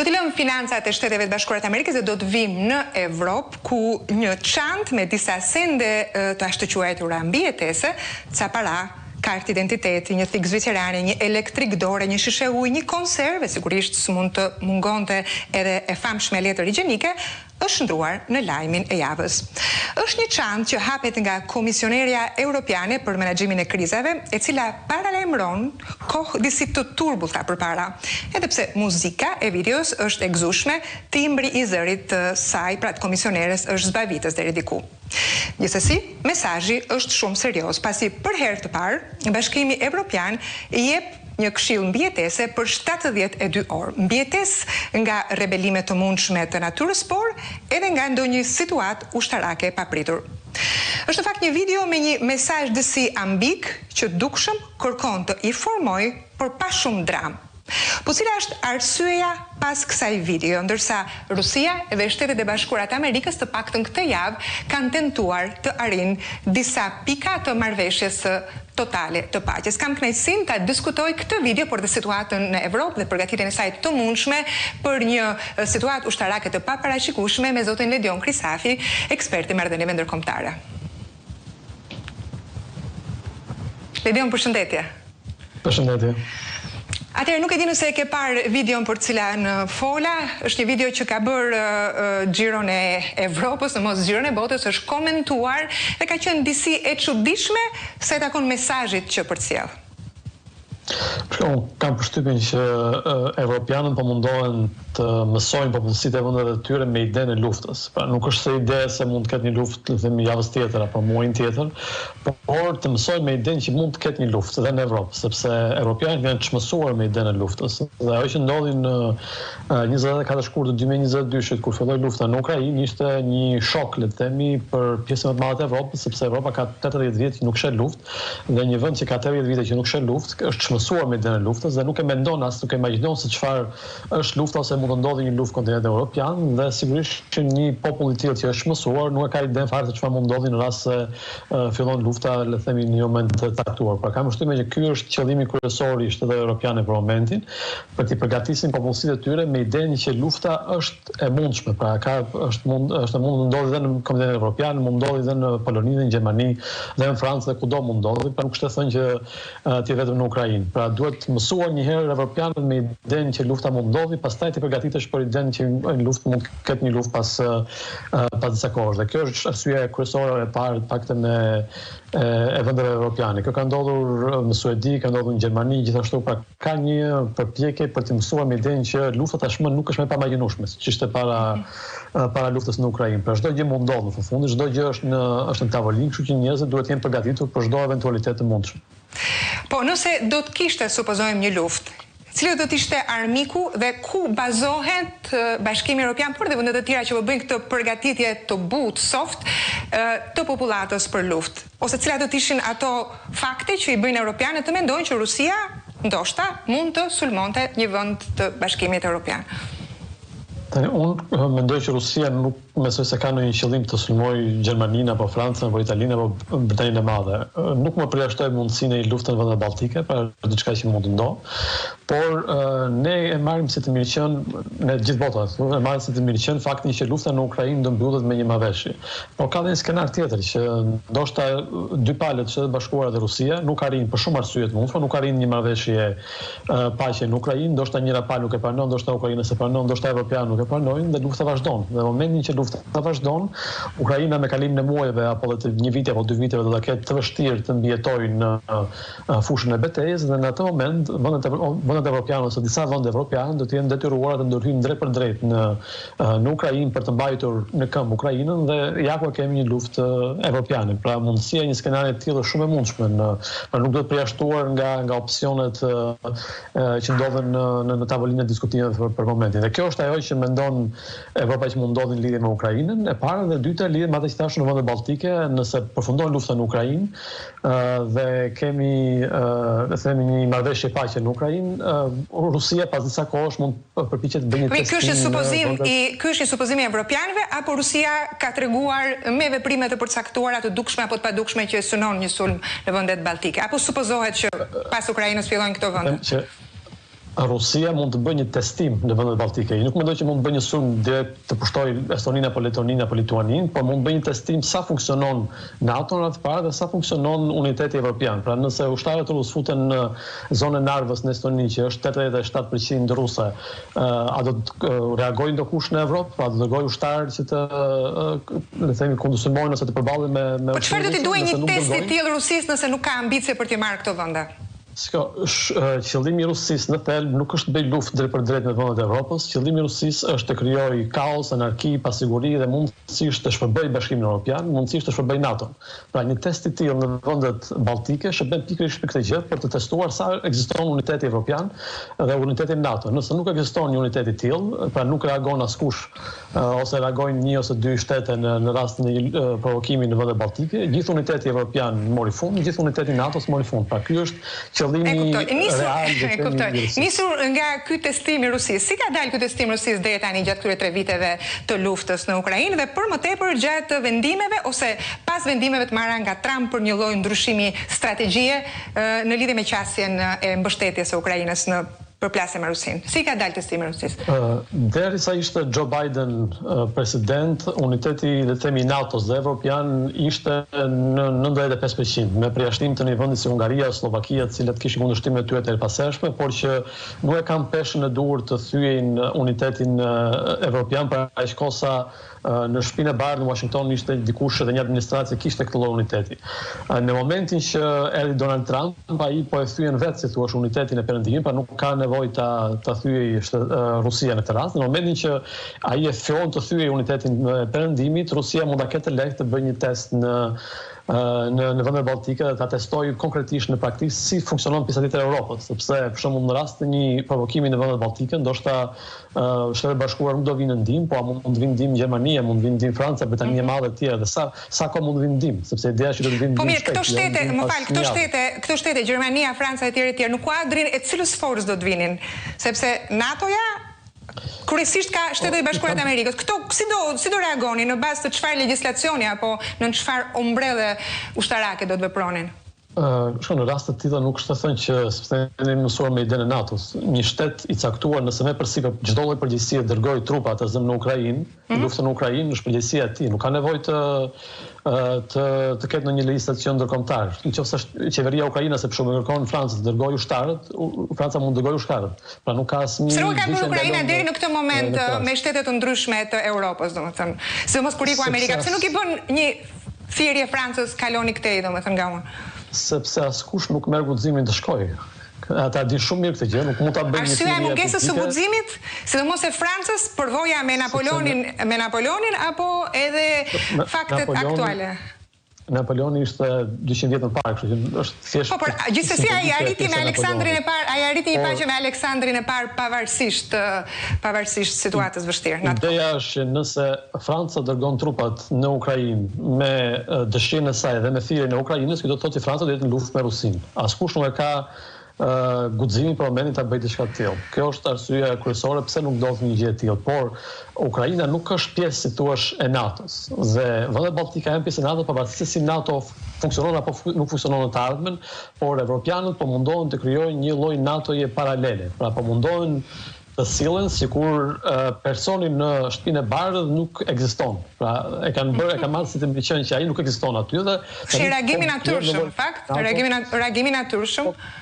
Do t'i lëmë financat e Shteteve të Bashkuara të Amerikës dhe do të vijmë në Evropë, ku një çantë me disa sende të ashtuquajtura mbijetese, ca para, kartë identiteti, një thikë zvicerane, një elektrik dore, një shishe uji, një konservë e sigurisht s'mund të mungonte edhe e famshmja letër higjienike, është shndërruar në lajmin e javës. Është një çantë që hapet nga Komisionerja Europiane për Menaxhimin e Krizave, e cila paralajmëron kohë disi të turbullta përpara. Edhe pse muzika e videos është e gëzueshme, timbri i zërit të saj, pra të komisioneres, është zbavitës deri diku. Gjithsesi, mesazhi është shumë serioz, pasi për herë të parë, Bashkimi Evropian jep një këshillë mbijetese për 72 orë. Mbijetesë nga rebelime të mundshme të natyrës, por edhe nga ndonjë situatë ushtarake e papritur. Është në fakt një video me një mesazh disi ambig që dukshëm kërkon të informojë, por pa shumë dramë. Po cila është arsyeja pas kësaj video, ndërsa Rusia dhe Shtetet e Bashkuara të Amerikës të paktën këtë javë kanë tentuar të arrijnë disa pika të marrëveshjes totale të paqes. Kam kënaqësinë ta diskutoj këtë video, por dhe situatën në Evropë dhe përgatitjen e saj të mundshme për një situatë ushtarake të paparashikueshme me zotin Ledion Krisafi, ekspert i marrëdhënieve ndërkombëtare. Ledion, përshëndetje. Përshëndetje. Atëherë nuk e di nëse e ke parë videon për të cilën fola, është një video që ka bërë xhiron e Evropës, në mos xhiron e botës, është komentuar dhe ka qenë disi e çuditshme sa i takon mesazhit që përcjell. Shiko, unë kam përshtypjen që evropianët po mundohen të mësojnë popullsitë e vendeve të tyre me idenë e luftës. Pra nuk është se ide se mund të ketë një luftë, le të themi javës tjetër apo muajin tjetër, por të mësojnë me idenë që mund të ketë një luftë dhe në Evropë, sepse evropianët janë çmësuar me idenë e luftës. Dhe ajo që ndodhi në 24 shkurt të 2022-shit kur filloi lufta në Ukrainë ishte një shok, le të themi, për pjesën më të madhe të Evropës, sepse Evropa ka 80 vjet që nuk sheh luftë Dhe një vend që ka 80 vite që nuk sheh luftë, është çmësuar me idenë e luftës dhe nuk e mendon as nuk e imagjinon se çfarë është lufta ose mund të ndodhi një luftë në kontinentin evropian dhe sigurisht që një popull i tillë që është çmësuar nuk e ka idenë fare se çfarë mund ndodhi në rast se fillon lufta, le të themi në një moment të caktuar. Pra kam përshtypjen që ky është qëllimi kryesor i shteteve evropiane për momentin, për t'i përgatisin popullsitë e tyre me idenë që lufta është e mundshme, pra ka është mund është e mundur të ndodhi dhe në kontinentin evropian, mund ndodhi dhe në Poloni dhe në Gjermani dhe në Francë dhe kudo mund ndodhi, pra nuk është e thënë që të jetë vetëm në Ukrainë. Pra duhet mësuar një herë evropianët me idenë që lufta mund ndodhi, pastaj të përgatitesh për idenë që në luftë mund të ketë një luftë pas pas disa kohësh. Dhe kjo është arsyeja kryesore e parë, të paktën e e vendeve evropiane. Kjo ka ndodhur në Suedi, ka ndodhur në Gjermani, gjithashtu pra Ka një përpjekje për të mësuar me idenë që lufta tashmë nuk është më e paimagjinueshme, siç ishte para para luftës në Ukrainë. Pra çdo gjë mund ndodhë në fund fundit, çdo gjë është në është në tavolinë, kështu që njerëzit duhet të jenë përgatitur për çdo eventualitet të mundshëm. Po, nëse do të kishte, supozojmë, një luftë, cili do të ishte armiku dhe ku bazohet Bashkimi Europian, por dhe vende të tjera që po bëjnë këtë përgatitje të butë, soft, të popullatës për luftë? Ose cilat do të ishin ato fakte që i bëjnë europianët të mendojnë që Rusia ndoshta mund të sulmonte një vend të Bashkimit Europian? Tani unë mendoj që Rusia nuk besoj se ka ndonjë qëllim të sulmojë Gjermaninë apo Francën apo Italinë apo Britaninë e Madhe. Nuk më përjashtoj mundësinë e një lufte në vendet baltike, pra është diçka që mund të ndodhë. Por ne e marrim si të mirëqenë, ne gjithë bota, e marrim si të mirëqenë faktin që lufta në Ukrainë do mbyllet me një marrëveshje. Por ka dhe një skenar tjetër që ndoshta dy palët, Shtetet e Bashkuara dhe Rusia, nuk arrijnë për shumë arsye të mundshme, nuk arrijnë një marrëveshje paqe në Ukrainë, ndoshta njëra palë nuk e pranon, ndoshta Ukraina s'e pranon, ndoshta evropianët nuk e pranojnë dhe lufta vazhdon. Dhe në momentin që lufta vazhdon, Ukraina me kalimin e muajve apo dhe të një viti apo dy viteve do ta ketë të vështirë të mbijetojë në fushën e betejës dhe në atë moment vendet vendet evropiane ose disa vende evropiane do të jenë detyruara të ndërhyjnë drejtpërdrejt në në Ukrainë për të mbajtur në këmbë Ukrainën dhe ja ku e kemi një luftë evropiane. Pra mundësia e një skenari të tillë është shumë e mundshme në pra nuk duhet përjashtuar nga nga opsionet që ndodhen në në, në tavolinën e diskutimeve për, për momentin. Dhe kjo është ajo që mendon Evropa që mund ndodhi në lidhje me Ukrainën, e para dhe e dyta lidhje me atë që thashë në vendet baltike, nëse përfundon lufta në Ukrainë, dhe kemi le të themi një marrëveshje paqe në Ukrainë, Rusia pas disa kohësh mund të përpiqet të bëjë një testim. Ky është një supozim i ky është një supozim i evropianëve apo Rusia ka treguar me veprime të përcaktuara të dukshme apo të padukshme që e synon një sulm në vendet baltike? Apo supozohet që pas Ukrainës fillojnë këto vende? Rusia mund të bëjë një testim në vendet baltike. Nuk mendoj që mund të bëjë një sulm direkt të pushtojë Estoninë apo Letoninë apo Lituaninë, por mund të bëjë një testim sa funksionon NATO në radhë të parë dhe sa funksionon uniteti evropian. Pra nëse ushtarët rusë futen në zonën e Narvës në Estoni, që është 87 për qind ruse, a do të reagojë ndokush në Evropë? A do të dërgojë ushtarë që të, le të themi, kundërsulmojnë ose të përballen me me Po çfarë do t'i duhej një test i tillë Rusisë nëse nuk ka ambicie për t'i marrë këto vende? Shiko, qëllimi i Rusisë në thelb nuk është të bëjë luftë drejtpërdrejt me vendet e Evropës, qëllimi i Rusisë është të krijojë kaos, anarki, pasiguri dhe mundësisht të shpërbëjë Bashkimin Evropian, mundësisht të shpërbëjë NATO-n. Pra një test i tillë në vendet baltike shërben pikërisht për këtë gjë, për të testuar sa ekziston uniteti evropian dhe uniteti NATO. Nëse nuk ekziston një unitet i tillë, pra nuk reagon askush ose reagojnë një ose dy shtete në në rastin e një provokimi në vendet baltike, gjithë uniteti evropian mori fund, gjithë uniteti i NATO-s mori fund. Pra ky është qëllimi real dhe e kuptoj. Nisur nga ky testim i Rusisë, si ka dalë ky testim i Rusisë deri tani gjatë këtyre tre viteve të luftës në Ukrainë dhe për më tepër gjatë vendimeve ose pas vendimeve të marra nga Trump për një lloj ndryshimi strategjie në lidhje me qasjen e mbështetjes së Ukrainës në përplasje me Rusinë. Si ka dalë testimi i Rusisë? Derisa ishte Joe Biden president, uniteti, le të themi, i NATO-s dhe evropian ishte në 95%, me përjashtim të një vendi si Hungaria, Sllovakia, të cilët kishin kundërshtimet e tyre të herëpashershme, por që nuk e kanë peshën e duhur të thyejnë unitetin evropian, për aq kohë sa Në Shtëpinë e Bardhë në Washington ishte dikush dhe një administratë që kishte këtë lloj uniteti. Në momentin që erdhi Donald Trump, ai po e thyen vetë, si thua, unitetin e Perëndimit, pra nuk ka nevojë ta ta thyejë Rusia në këtë rast. Në momentin që ai e fillon të thyejë unitetin e Perëndimit, Rusia mund ta ketë të lehtë të bëjë një test në në në vendet baltike dhe ta testojë konkretisht në praktikë si funksionon pjesa tjetër e Europës, sepse për shembull në rast të një provokimi në vendet baltike, ndoshta Shtetet e Bashkuara nuk do vinë në ndihmë, po a mund të vinë në ndihmë Gjermania, mund të vinë në ndihmë Franca, Britania e mhm. Madhe etj. Dhe sa sa kohë mund të vinë në ndihmë, sepse ideja është që do të vinë po mirë, këto jo shtete, më fal, këto shtete, këto shtete Gjermania, Franca etj etj, në kuadrin e cilës forcë do të vinin? Sepse NATO-ja kryesisht ka Shtetet e Bashkuara të Amerikës. Këto si do si do reagonin në bazë të çfarë legjislacioni apo nën çfarë ombrelle ushtarake do të vepronin? Shiko, në raste të tilla nuk është e thënë që sepse ne jemi mësuar me idenë e NATO-s. Një shtet i caktuar nëse merr përsipër çdo lloj përgjegjësie të dërgojë trupa të zëmë në Ukrainë, mm -hmm. luftën në Ukrainë është përgjegjësia e tij, nuk ka nevojë të të të ketë ndonjë legjislacion ndërkombëtar. Në qoftë se është qeveria ukrainase për shembull kërkon Francës të dërgojë ushtarët, Franca mund të dërgojë ushtarët. Pra nuk ka asnjë Pse nuk e ka bërë Ukraina deri në këtë moment me shtete të ndryshme të Europës, domethënë, sidomos kur iku Amerika, pse nuk i bën një Thirrje Francës kaloni këtej, domethënë nga unë. Sepse askush nuk merr guximin të shkojë. Ata e dinë shumë mirë këtë gjë, nuk mund ta bëjnë një thirrje publike. Arsyeja e mungesës së guximit, sidomos e Francës, përvoja me Napoleonin, me Napoleonin apo edhe faktet aktuale? Napoleoni ishte 200 vjet më parë, kështu që është thjesht Po, por gjithsesi ai arriti me Aleksandrin e parë, ai arriti një paqe me Aleksandrin e parë pavarësisht pavarësisht situatës vështirë në atë kohë. Ideja është që nëse Franca dërgon trupat në Ukrainë me dëshirën e saj dhe me thirrjen e Ukrainës, kjo do të thotë që Franca do jetë në luftë me Rusinë. Askush nuk e ka guximin për momentin ta bëjë diçka të tillë. Kjo është arsyeja kryesore pse nuk ndodh një gjë e tillë. Por Ukraina nuk është pjesë, si thua, e NATO-s. Dhe vendet baltike janë pjesë e NATO-s pavarësisht se si NATO funksionon apo nuk funksionon në të ardhmen, por evropianët po mundohen të krijojnë një lloj NATO-je paralele. Pra po mundohen të sillen sikur personi në Shtëpinë e Bardhë nuk ekziston. Pra e kanë bërë, e kanë marrë si të mirëqenë që ai nuk ekziston aty dhe Është reagim i natyrshëm, në fakt, reagim reagim i natyrshëm. Po,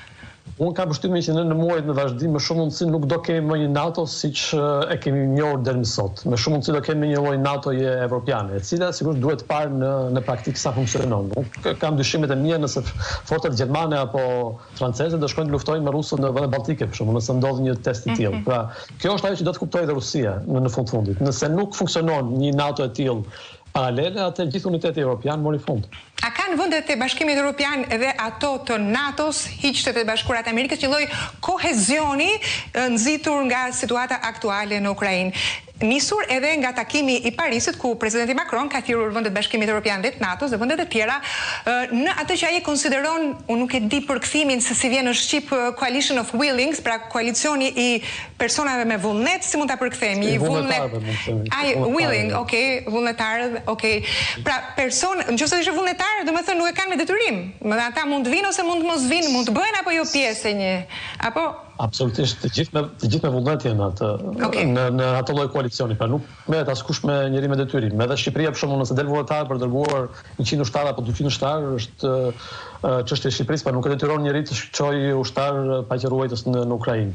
unë kam përshtypjen që në në muajt në vazhdim me shumë mundësi nuk do kemi më një NATO siç e kemi njohur deri më sot. Me shumë mundësi do kemi një lloj NATO-je evropiane, e cila sigurisht duhet parë në në praktikë sa funksionon. Unë kam dyshimet e mia nëse forcat gjermane apo franceze do shkojnë të luftojnë me rusët në vendet baltike, për shembull, nëse ndodh një test i tillë. Mhm. Pra, kjo është ajo që do të kuptojë dhe Rusia në në fund të fundit. Nëse nuk funksionon një NATO e tillë paralele, atëherë gjithë uniteti evropian mori fund. A kanë vendet e Bashkimit Evropian dhe ato të NATO-s, hiq Shtetet e Bashkuara të Amerikës, një lloj kohezioni nxitur nga situata aktuale në Ukrainë? Nisur edhe nga takimi i Parisit ku presidenti Macron ka thirrur vendet e Bashkimit Europian dhe të NATO-s dhe vendet e tjera në atë që ai e konsideron, unë nuk e di përkthimin se si vjen në shqip coalition of willings, pra koalicioni i personave me vullnet, si mund ta përkthejmë? I vullnetarëve mund të themi. Ai willing, ok, vullnetarëve, ok. Pra person, nëse është vullnetar, domethënë nuk e kanë me detyrim. Domethënë ata mund të vinë ose mund të mos vinë, mund të bëhen apo jo pjesë e një, apo? Absolutisht, të gjithë me të gjithë me vullnet janë atë okay. në në atë lloj koalicioni, pra nuk merret askush me njeri me detyrim. Edhe Shqipëria për shembull nëse del vullnetare për dërguar 100 ushtarë apo 200 ushtarë është çështje e Shqipërisë, pra nuk e detyron njeri të çojë ushtarë paqeruajtës në në Ukrainë.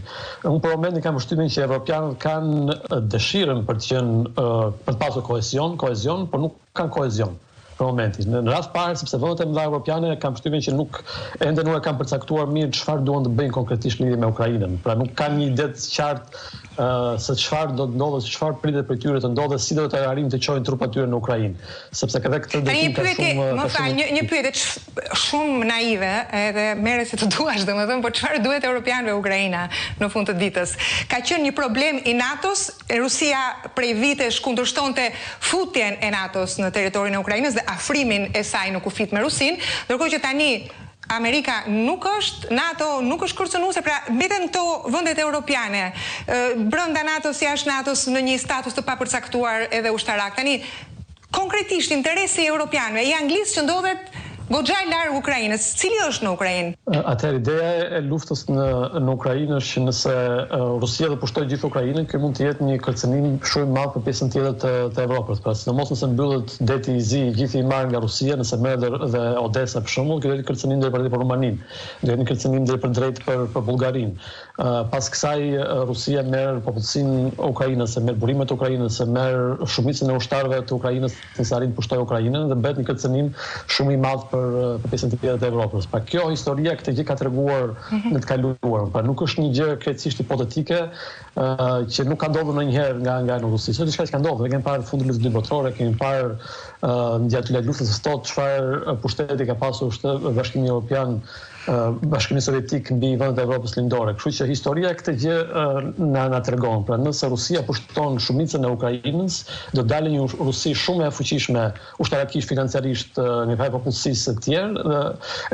Unë për momentin kam përshtypjen që evropianët kanë dëshirën për të qenë për të pasur kohezion, kohezion, por nuk kanë kohezion për momentin. Në, në radhë parë, sepse vendet e mëdha evropiane kam përshtypjen që nuk ende nuk e kanë përcaktuar mirë çfarë duan të bëjnë konkretisht në lidhje me Ukrainën. Pra nuk kanë një ide të qartë uh, se çfarë do të ndodhë, se çfarë pritet prej tyre të ndodhë, si do të arrijnë të çojnë trupat e tyre në Ukrainë. Sepse edhe këtë drejtim ka shumë më fal, një një pyetje shumë naive, edhe merre si të duash, domethënë, po çfarë duhet europianëve Ukraina në fund të ditës? Ka qenë një problem i NATO-s Rusia prej vitesh kundërshtonte futjen e NATO-s në territorin e Ukrainës dhe afrimin e saj në kufijtë me Rusinë, ndërkohë që tani Amerika nuk është, NATO nuk është kërcënuese, pra mbeten këto vendet europiane brenda NATO-s, jashtë NATO-s në një status të papërcaktuar edhe ushtarak. Tani Konkretisht, interesi i europianëve, i Anglisë që ndodhet goxha larg Ukrainës, cili është në Ukrainë? Atëherë, ideja e luftës në në Ukrainë është që nëse Rusia do pushtojë gjithë Ukrainën, ky mund të jetë një kërcënim shumë i madh për pjesën tjetër të të Evropës. Pra, sidomos nëse mbyllet Deti i Zi, i gjithi i marrë nga Rusia, nëse merret dhe, dhe Odesa për shembull, kjo do të jetë kërcënim drejtpërdrejt për Rumaninë, do jetë një kërcënim drejtpërdrejt për për Bullgarinë. Pas kësaj Rusia merr popullsinë ukrainase, merr burimet ukrainase, merr shumicën e ushtarëve të Ukrainës nëse arrin të pushtojë Ukrainën dhe bëhet një kërcënim shumë i madh për për pjesën tjetër të Evropës. Pra kjo historia këtë gjë ka treguar mhm. në të kaluarën. Pra nuk është një gjë krejtësisht hipotetike që nuk ka ndodhur ndonjëherë nga nga në Rusi. Është diçka që ka ndodhur. Ne kemi parë fundin e luftës së dytë botërore, kemi parë gjatë luftës së ftohtë çfarë pushteti ka pasur Bashkimi Evropian Bashkimi Sovjetik mbi vendet e Evropës Lindore. Kështu që historia këtë gjë na na tregon. Pra nëse Rusia pushton shumicën e Ukrainës, do dalë një Rusi shumë e fuqishme ushtarakisht, financiarisht, në fakt popullsisë së tjerë dhe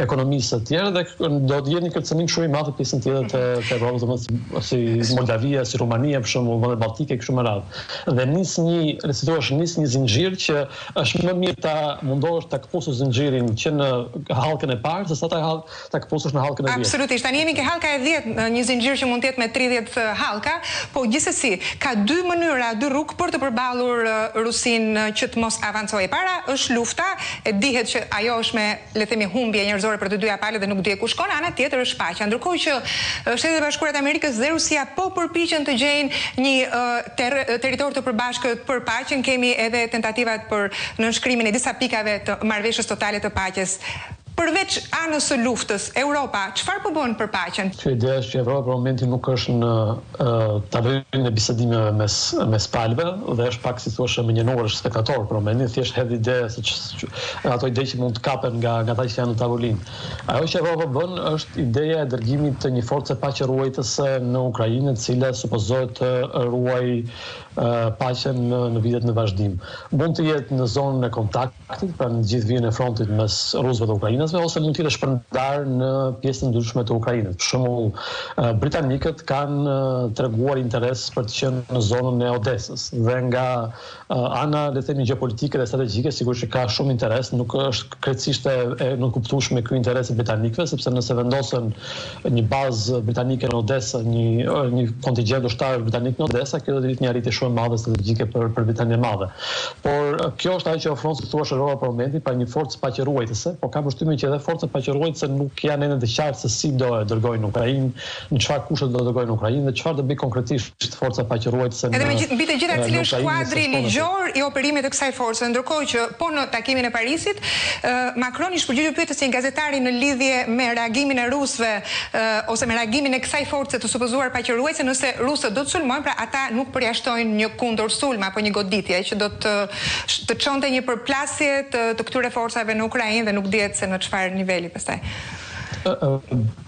ekonomisë së tjerë dhe do të jetë një kërcënim shumë i madh për pjesën tjetër të, të Evropës, domethënë si Moldavia, si Rumania për shembull, vendet baltike kështu me radhë. Dhe nis një, si thua, nis një zinxhir që Është më mirë ta mundohesh ta këpusësh zinxhirin që në hallkën e parë, sesa ta ta këpusësh në hallkën e dhjetë. Absolutisht. Tani jemi ke hallka e dhjetë në një zinxhir që mund të jetë me 30 hallka, po gjithsesi ka dy mënyra, dy rrugë për të përballur Rusinë që të mos avancojë. E para është lufta, e dihet që ajo është me, le të themi, humbje njerëzore për të dyja palët dhe nuk dihet ku shkon, ana tjetër është paqja. Ndërkohë që Shtetet e Bashkuara të Amerikës dhe Rusia po përpiqen të gjejnë një territor të përbashkët për paqen, kemi edhe tentativat për nënshkrimin e disa pikave të marrëveshjes totale të paqes. Përveç anës së luftës, Europa çfarë po bën për paqen? Kjo ide është që Evropa për momentin nuk është në tavolinën e bisedimeve mes mes palëve dhe është pak si thua më një numër është spektator për momentin, thjesht hedh ide se ato ide që mund të kapen nga nga ata që janë në tavolinë. Ajo që Evropa bën është ideja e dërgimit të një force paqeruajtëse në Ukrainë, e cila supozohet të ruajë paqen në, në vitet në vazhdim. Mund të jetë në zonën e kontaktit, pra në gjithë vijën e frontit mes rusëve dhe ukrainasve, ose mund të jetë e shpërndarë në pjesë të ndryshme të Ukrainës. Për shembull, britanikët kanë treguar interes për të qenë në zonën e Odesës dhe nga Ana, le të themi, gjeopolitike dhe strategjike, sigurisht që ka shumë interes, nuk është krejtësisht e, e nënkuptueshme ky interes i britanikëve, sepse nëse vendosen një bazë britanike në Odessa, një një kontingjent ushtarësh britanik në Odessa, kjo do të jetë një arritje shumë e madhe strategjike për për Britaninë e Madhe. Por kjo është ajo që ofron, si thua, Europa për momentin, pra një forcë paqeruajtëse, por kam përshtypjen që edhe forcat paqeruajtëse nuk janë ende të qartë se si do e dërgojnë në Ukrainë, në çfarë kushte do të dërgojnë në Ukrainë dhe çfarë do bëjë konkretisht forca paqeruajtëse në Edhe me gjithë, mbi të gjitha cili është kuadri ligjor i operimit të kësaj force, ndërkohë që po në takimin e Parisit, Macron i është përgjigjur pyetjes së një gazetari në lidhje me reagimin e rusëve ose me reagimin e kësaj force të supozuar paqeruajtëse nëse rusët do të sulmojnë, pra ata nuk përjashtojnë një kundërsulm apo një goditje që do të të çonte një përplasje të të këtyre forcave në Ukrainë dhe nuk dihet se në çfarë niveli pastaj.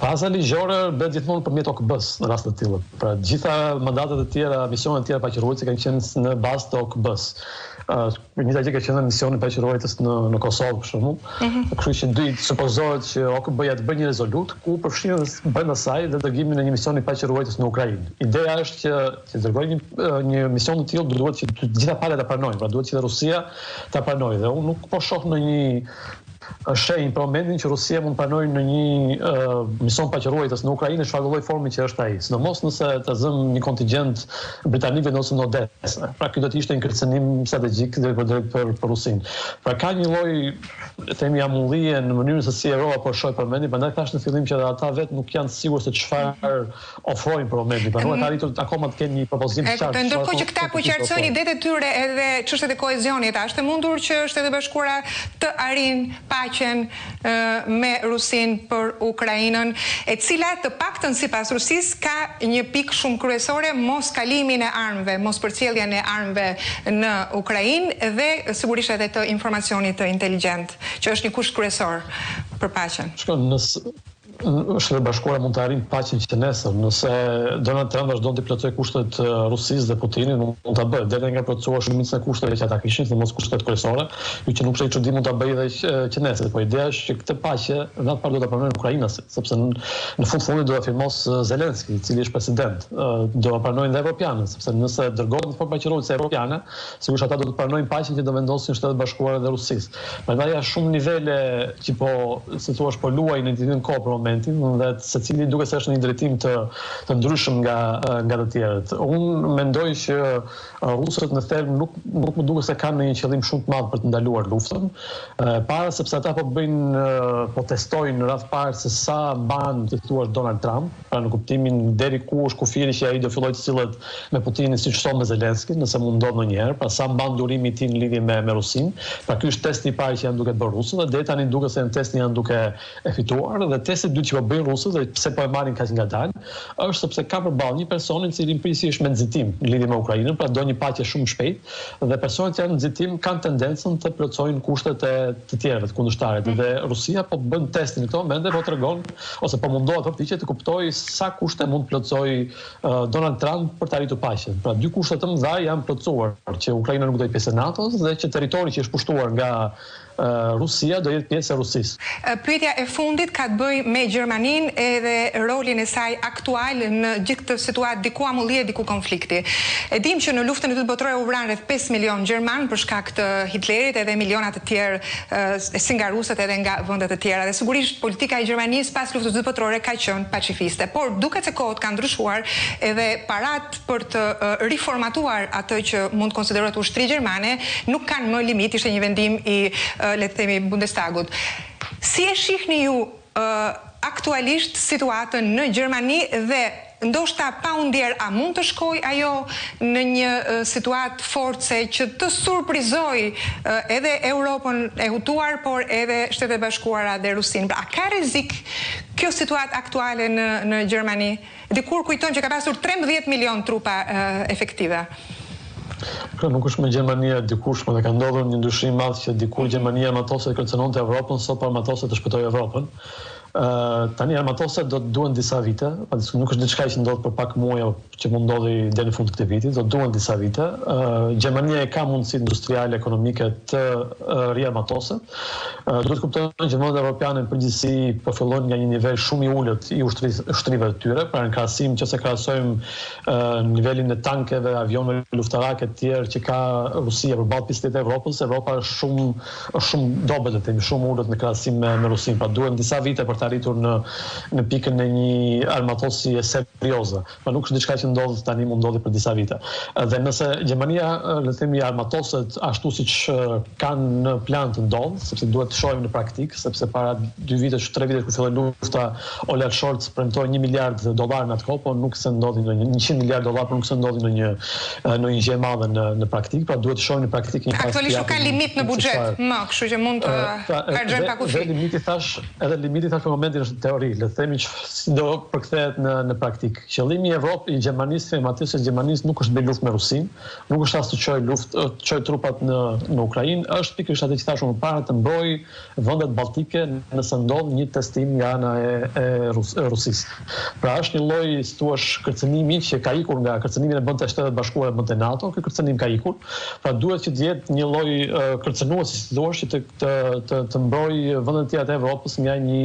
Baza ligjore bëhet gjithmonë nëpërmjet OKB-së në raste të tilla. Pra të gjitha mandatet e tjera, misionet e tjera paqeruajtëse kanë qenë në bazë të OKB-së. E njëjta gjë ka qenë dhe misioni paqeruajtës në në Kosovë për shembull. Mm -hmm. Kështu që dy supozohet që OKB-ja të bëjë një rezolutë ku përfshihet brenda saj dhe dërgimin e një misioni paqeruajtës në Ukrainë. Ideja është që të dërgojë një një mision të tillë duhet që të gjitha palët ta pranojnë, pra duhet që dhe Rusia ta pranojë dhe unë nuk po shoh ndonjë. shenjë për momentin që Rusia mund të pranojë në një mision paqeruajtës në Ukrainë në çfarëdo lloj forme që është ai. Sidomos nëse të zëmë një kontingjent britanik vendoset në Odesë. Pra ky do të ishte një kërcënim strategjik drejtpërdrejt për për Rusinë. Pra ka një lloj themi amullie në mënyrën se si Europa po shoh për momentin, prandaj thashë në fillim që edhe ata vetë nuk janë të sigurt se çfarë ofrojnë për momentin, pra nuk e kanë arritur akoma të kenë një propozim të qartë. Ndërkohë që këta po qartësojnë idetë e tyre edhe çështjet e kohezionit, a është e mundur që Shtetet e Bashkuara të arrijnë paqen me Rusinë për Ukrainën, e cila të paktën sipas Rusisë ka një pikë shumë kryesore moskalimin e armëve, mospërcjelljen e armëve në Ukrainë dhe sigurisht edhe të informacionit inteligjent, që është një kusht kryesor për paqen. Shiko, nëse Shtetet e Bashkuara mund të arrijnë paqen që nesër, nëse Donald Trump vazhdon t'i plotësojë kushtet Rusisë dhe Putinit, mund ta bëjë. Deri tani ka plotësuar shumicën e kushteve që ata kishin, sidomos kushtet kryesore, kështu që nuk është çudi mund ta bëjë edhe që nesër. Po ideja është që këtë paqe në radhë të parë do ta pranojnë ukrainasit, sepse në fund fundit do ta firmosë Zelenski, i cili është president. Do ta pranojnë dhe evropianët, sepse nëse dërgohet një forcë paqeruajtëse evropiane, sigurisht ata do të pranojnë paqen që do vendosin Shtetet e Bashkuara dhe Rusisë. Prandaj janë shumë nivele që po, si thua, po luajnë në të njëjtën kohë për momentin dhe secili duket se është në një drejtim të të ndryshëm nga nga të tjerët. Unë mendoj që rusët në thelb nuk nuk më duket se kanë ndonjë qëllim shumë të madh për të ndaluar luftën. E para sepse ata po bëjnë po testojnë në radhë parë se sa mban, si thua, Donald Trump, pra në kuptimin deri ku është kufiri që ai do fillojë të sillet me Putinin siç sot me Zelenskin, nëse mund ndodh ndonjëherë, pra sa mban durimi i tij në lidhje me me Rusinë. Pra ky është testi i parë që janë duke bërë rusët dhe deri tani duket se janë testin janë duke e fituar dhe testi i dytë që po bëjnë rusët dhe pse po e marrin kaq ngadalë, është sepse ka përballë një person i cili në përgjithësi është me nxitim në lidhje me Ukrainën, pra do një paqe shumë shpejt dhe personat që janë në nxitim kanë tendencën të plotësojnë kushtet e të tjerëve, të kundërshtarit mm. dhe Rusia po bën testin në këto momente, po tregon ose po mundohet përpiqet të kuptojë sa kushte mund të plotësojë Donald Trump për të arritur paqen. Pra dy kushte të mëdha janë plotësuar, që Ukraina nuk do jetë pjesë e NATO-s dhe që territori që është pushtuar nga Rusia do jetë pjesë e Rusisë. Pyetja e fundit ka të bëjë me Gjermaninë edhe rolin e saj aktual në gjithë këtë situatë diku amullie diku konflikti. E dimë që në Luftën e Dytë Botërore u vranë rreth 5 milionë gjermanë për shkak të Hitlerit edhe miliona të tjerë si nga rusët edhe nga vende të tjera dhe sigurisht politika e Gjermanisë pas Luftës së Dytë Botërore ka qenë pacifiste. Por duket se kohët kanë ndryshuar edhe paratë për të riformatuar atë që mund të konsiderohet ushtri gjermane nuk kanë më limit, ishte një vendim i le të themi Bundestagut. Si e shihni ju aktualisht situatën në Gjermani dhe ndoshta pa u ndjerë a mund të shkojë ajo në një situatë force që të surprizojë edhe Europën e hutuar por edhe Shtetet e Bashkuara dhe Rusinë. Pra a ka rrezik kjo situatë aktuale në në Gjermani? Dikur kujtojmë që ka pasur 13 milionë trupa efektive. Kjo nuk është më Gjermania e dikurshme dhe ka ndodhur një ndryshim i madh që dikur Gjermania armatoset kërcënonte Evropën, sot po armatoset të shpëtojë Evropën. Ë tani armatoset do të duhen disa vite, pa diskutim, nuk është diçka që ndodh për pak muaj apo që mund ndodhi deri në fund të këtij viti, do të duhen disa vite. Ë Gjermania e ka mundësitë industriale ekonomike të riarmatoset. Duhet të kuptojmë që vendet evropiane në përgjithësi po fillojnë nga një nivel shumë i ulët i ushtrisë ushtrive të tyre, pra në krahasim nëse krahasojmë nivelin e tankeve, avionëve luftarake të tjerë që ka Rusia përballë pjesës tjetër të Evropës, Evropa është shumë është shumë dobët, le të themi, shumë ulët në krahasim me me Rusinë. Pra duhen disa vite për të arritur në në pikën e një armatosje serioze. Pra nuk është diçka që ndodh tani, mund ndodhi për disa vite. Dhe nëse Gjermania, le të themi, armatoset ashtu siç kanë në plan të ndodhë, sepse duhet të shohim në praktikë, sepse para dy vitesh, tre vitesh kur filloi lufta, Olaf Scholz premtoi 1 miliard dollar në atë kohë, por nuk se ndodhi ndonjë 100 miliard dollar, por nuk se ndodhi ndonjë ndonjë gjë e madhe në në praktikë, pra duhet të shohim në praktikë një Aktualisht nuk ka limit në buxhet më, kështu që mund të pra, harxhojnë pa kufi. Dhe limiti thash, edhe limiti thash për momentin është në teori, le të themi që si do përkthehet në në praktikë. Qëllimi i Evropë, i Gjermanisë, themi së Gjermanisë nuk është të bëjë luftë me Rusinë, nuk është as të çojë luftë, të çojë trupat në në Ukrainë, është pikërisht atë që thashë më parë, të mbrojë vendet baltike nëse ndodh një testim nga ana e, e, Rus, e Rusisë. Pra është një lloj, si thua, kërcënimi që ka ikur nga kërcënimin e bënte Shtetet e Bashkuara, bënte NATO, ky kërcënim ka ikur. Pra duhet që të jetë një lloj kërcënuesi, si thua, që të të të, të mbrojë vendet e tjera të Evropës nga një.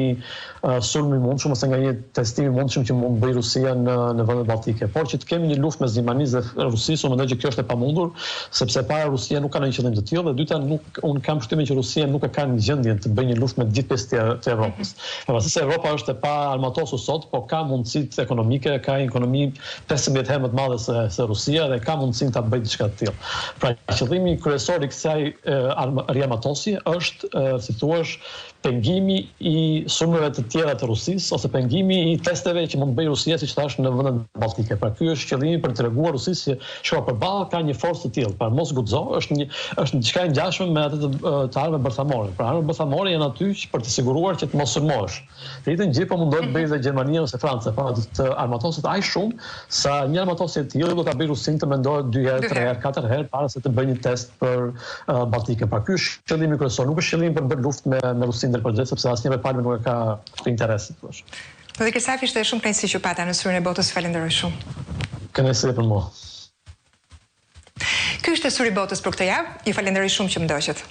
sulm i mundshëm ose nga një testim i mundshëm që mund të bëjë Rusia në në vendet baltike. Por që të kemi një luftë mes Gjermanisë dhe Rusisë, unë mendoj që kjo është e pamundur, sepse e para Rusia nuk ka ndonjë qëllim të tillë dhe e dyta nuk unë kam përshtypjen që Rusia nuk e ka në gjendjen të bëjë një luftë me të gjithë pjesët tjera të Evropës. Pavarësisht se Evropa është e paarmatosur sot, po ka mundësitë ekonomike, ka një ekonomi 15 herë më të madhe se se Rusia dhe ka mundësinë ta bëjë diçka të tillë. Pra qëllimi kryesor i kësaj riarmatosje është, si thua, pengimi i sulmeve të tjera të Rusisë ose pengimi i testeve që mund të bëjë Rusia, siç thashë, në vendet baltike. Pra ky është qëllimi për të treguar Rusisë që shiko përballë ka një forcë të tillë. Pra mos guxo, është një është diçka e ngjashme me atë të, të armëve bërthamore. Pra armët bërthamore janë aty që për të siguruar që të mos sulmohesh. Të njëjtën gjë po mundohet të bëjë dhe Gjermania ose Franca, pra të armatoset aq shumë sa një armatosje e tillë do ta bëjë Rusinë të mendohet dy herë, tre herë, katër herë para se të bëjë një test për uh, Baltikën. Pra ky është qëllimi kryesor, nuk është qëllimi për të bërë luftë me me Rusinë drejtpërdrejt sepse asnjë prej palëve nuk e ka këtë interes, si thua. Zoti Krisafi ishte shumë kënaqësi që ju pata në Syrin e Botës, ju falenderoj shumë. Kënaqësi për mua. Ky ishte Syri i Botës për këtë javë. Ju falenderoj shumë që më ndoqët.